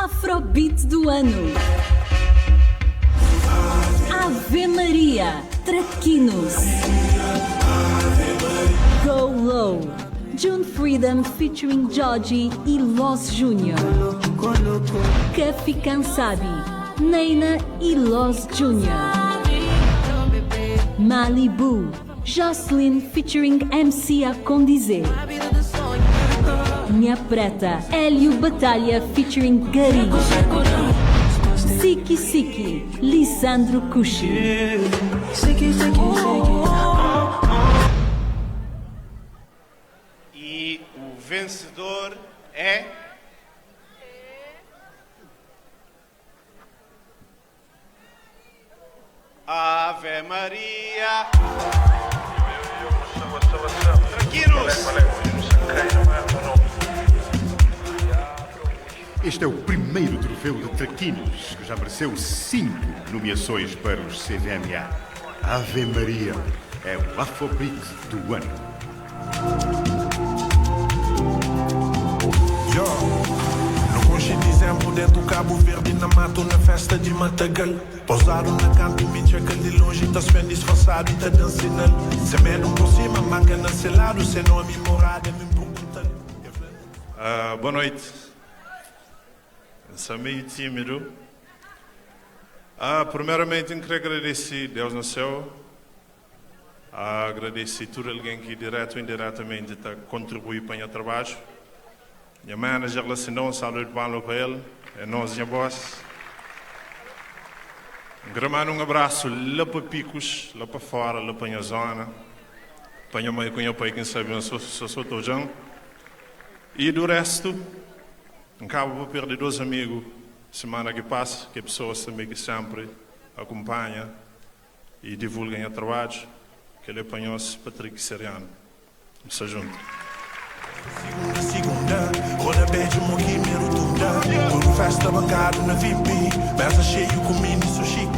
Afrobeat do ano. Ave Maria, Traquinos. Go Low, June Freedom featuring Georgie e Los Jr. Kafi Kansabi, Neina e Los Jr. Malibu, Jocelyn featuring MC Acondize. Nha Preta, Hélio Batalha featuring Gari. Siki Siki, Lisandro Cuxi. E o vencedor é. Ave Maria. Traquinos. Este é o primeiro troféu de Traquinos, que já mereceu 5 nomeações para os CVMA. Ave Maria é o Afrobeat do ano. Yo, no konxe dizembru dentu Kabu Verdi na matu na festa di Matagal Pousadu na kantu mi txeka-l di lonji ta spen disfarsadu i ta da-m sinal Sen medu N prosima manka na se ladu Se nomi i morada mi N purgunta-l E fla-m Boa noite. N sta meio tímido. Primeiramente N kre agradeci Deus na céu. Agradeci tudu algen ki diretu ou indiretamenti ta kontribui pa nha trabadju. Nha manager la sin da un salva di palma pa el, é nos nha boss. N kre manda un abrasu la pa Picos, la pa fora, la pa nha zona, pa nha mai ku nha pai ki N sabe ma so so ta odja-m. I du restu, N kaba pa perde dos amigu simana ki pasa, ki é pesoas tanbe ki senpri akunpanha. I divulga nha trabadju. Kel é pa nhos Patrick Seriano. Nu sta juntu. Sigunda, sigunda, roda bedju mo ki mi rotunda. Tudu festa bankadu na vip, mesa xeiu ku mini so xiki.